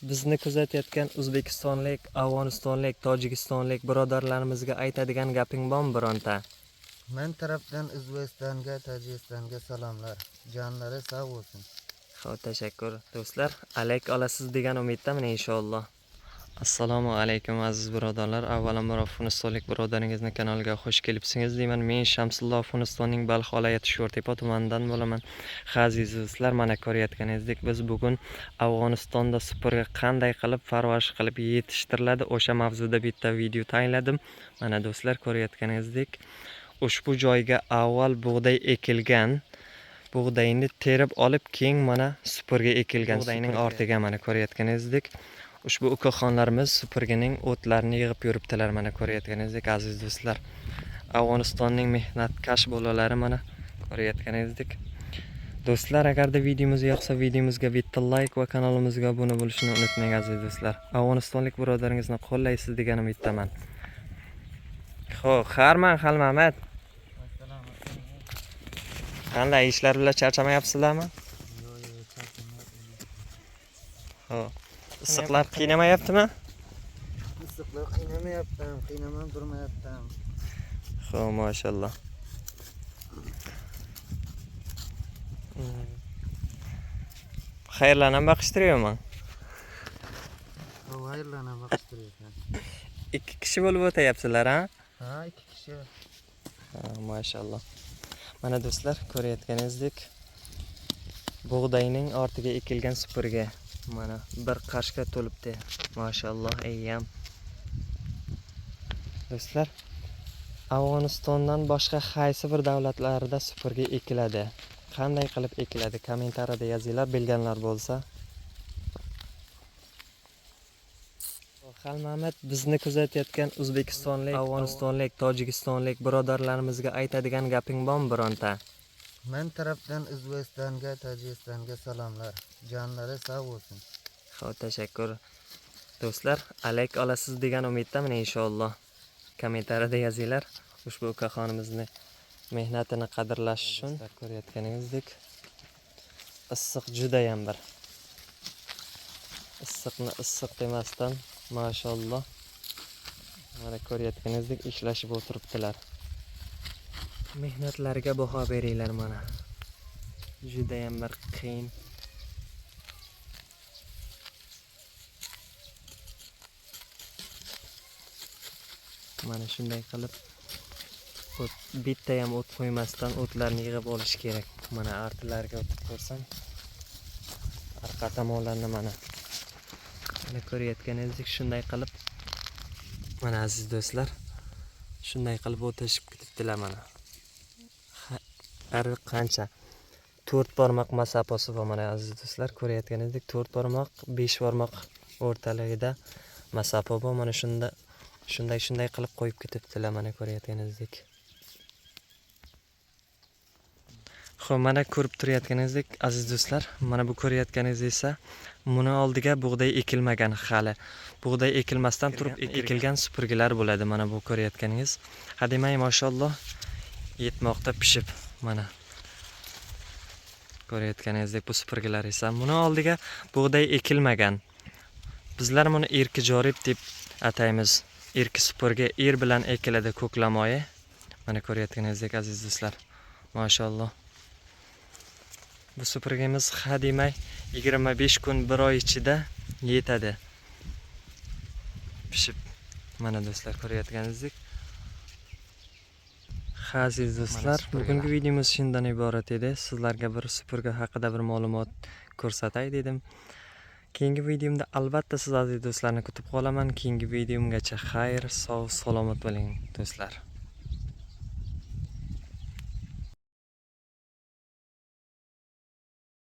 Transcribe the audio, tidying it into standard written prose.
Bizni kuzatayotgan o'zbekistonlik, afg'onistonlik, tojikistonlik birodarlarimizga aytadigan gaping bormi bironta? Men tarafdan O'zbekistonga, Tojikistonga salomlar. Jonlari sog' bo'lsin. Xo'p, tashakkur do'stlar. Alayk olasiz degan umiddaman inshaalloh. Assalomu alaykum aziz birodarlar. Avvalambor afg'onistonlik birodaringizni kanaliga xush kelibsiniz deyman. Men Shamsullo, Afg'onistonning Balx viloyati Sho'rtepa tumanidan bo'laman. Ha, aziz do'stlar, mana ko'rayotganingizdek biz bugun Afg'onistonda supurgi qanday qilib parvarish qilib yetishtiriladi o'sha mavzuda bitta video tayinladim. Mana do'stlar, ko'rayotganingizdek ushbu joyga avval bug'doy ekilgan. Bug'doyni terib olib, keyin mana supurgi ekilgan. Bug'doyning ortiga mana ko'rayotganingizdek ushbu ukaxonlarimiz supurgining o'tlarini yig'ib yuribdilar. Mana ko'rayotganingizdek aziz do'stlar, Afg'onistonning mehnatkash bolalari mana ko'rayotganingizdek. Do'stlar, agarda videomiz yoqsa, videomizga bitta like va kanalimizga obuna bo'lishni unutmang aziz do'stlar. Afg'onistonlik birodaringizni qo'llaysiz degan umiddaman. Xo'p, Xarman Xalmamat. Qanday ishlar bilan charchamayapsizlarmi? Yo'q, yo'q, charchamayapman. Xo'p. Issiqlar qiynamayaptimi? Issiqlar qiynamayapti, qiynamam durmayapti. Xo'p, mashalloh. Xayrlarni ham baqishtiryapman. Xo'p, xayrlarni ham baqishtiryapman. 2 kishi bo'lib o'tayapsizlar, ha? Ha, 2 kishi. Ha, mashalloh. Mana do'stlar, ko'rayotganingizdek bug'doyning ortiga ekilgan supurgi mana bir qashqa to'libdi. Mashalloh, eyyam. Do'stlar, Afg'onistondan boshqa qaysi bir davlatlarda supurgi ekiladi? Qanday qilib ekiladi? Kommentariyada yozinglar, bilganlar bo'lsa. Xalmamat, bizni kuzatayotgan o'zbekistonlik, afg'onistonlik, tojikistonlik birodarlarimizga aytadigan gaping bormi bironta? Men tarafdan O'zbekistonga, Tojikistonga salomlar. Jonlari sog' bo'lsin. Xo'p, tashakkur. Do'stlar, alayk olasiz degan umiddaman inshaalloh. Kommentariyada yozinglar. Ushbu ukaxonimizni mehnatini qadrlash uchun ko'rayotganingizdek issiq judayam bir. Issiqni issiq demasdan, mashalloh. Mana ko'rayotganingizdek ishlashib o'tiribdilar. Mehnatlariga baho beringlar mana. Judayam bir qiyin. Mana shunday qilib o't, bitta ham o't qo'ymasdan o'tlarni yig'ib olish kerak. Mana artilariga o'tib ko'rsam, arqa tomonlarni mana. Mana ko'rayotganingizdek shunday qilib mana aziz do'stlar, shunday qilib o'tashib ketibdilar mana. Har qancha 4 barmoq masofasi bor mana aziz do'stlar, ko'rayotganingizdek 4 barmoq, 5 barmoq o'rtaligida masofa bor. Mana shunda shunday qilib qo'yib ketibdilar mana ko'rayotganingizdek. Xo'p, mana ko'rib turayotganingizdek aziz do'stlar, mana bu ko'rayotganingiz esa buni oldiga bug'doy ekilmagan hali. Bug'doy ekilmasdan turib ekilgan supurgilar bo'ladi mana bu ko'rayotganingiz. Ha demay mashalloh yetmoqda pishib mana. Ko'rayotganingizdek bu supurgilar esa buni oldiga bug'doy ekilmagan. Bizlar buni erki jorib deb ataymiz. Erki supurgi er bilan ekiladi ko'klamoyi. Mana ko'rayotganingizdek aziz do'stlar, mashalloh. Bu supurgimiz ha demay 25 kun 1 oy ichida yetadi. Pishib mana do'stlar ko'rayotganingizdek. Ha, aziz do'stlar, bugungi videomiz shundan iborat edi. Sizlarga bir supurgi haqida bir ma'lumot ko'rsatay dedim. Keyingi videomda albatta siz aziz do'stlarni kutib qolaman. Keyingi videomgacha xayr, sog' salomat bo'ling do'stlar.